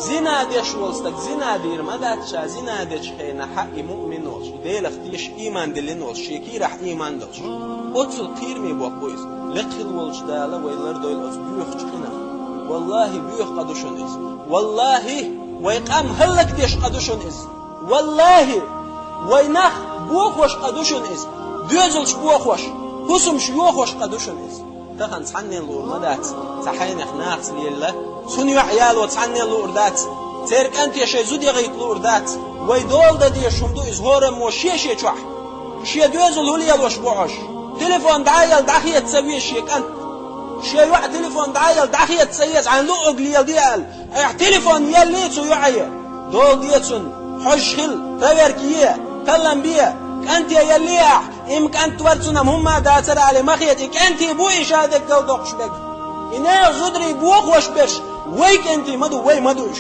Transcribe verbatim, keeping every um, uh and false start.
Зина деш волу стаг зина дийр ма дац, ша зина дечу хенахь и муъмин волуш, и Делах тешаш, ийман диллина волуш, шен кийрахь ийман долуш. Оццул кхераме бохам бу иза. Лекха хилла волчу Дала вай лардойла оцу боьхачу хинах. Валлахи, боьха къа ду шуна иза. Валлахи, вай къам хӀаллакдеш къа ду шуна иза. Валлахи, вай нах бохош къа ду шуна иза. Доьзалш бохош, хӀусамаш йохош къа ду шуна иза. Тахана цхьанне луур ма дац, цхьа хьенех нахаца лелла, цунна йоӀ яло цхьанне луур дац, церан кӀанте шайн зуда яхийта луур дац. Вай дола дан дезаш хӀума ду иза, хӀораммо шен-шен чохь. Шен доьзал хӀун лелош бу Ӏаш? Телефон дӀа а елла, дӀахеца ца веза шен кӀант. Шен йоӀ телефон дӀа а елла, дӀахеца ца еза, хьайн луъург леладе аьлла. Айхьа телефон еллий цу йоӀе? Дола де цунна, хьожуш хила, проверка е, таллам бе, кӀанте еллий ахь, и ма кӀант вара цунна-м хӀумма а дацара аьлла, ма хета, и кӀентий бу и ша деггал доккхуш берг. И нехан зударий бохош берш, вай кӀентий ма ду, вай ма ду уьш.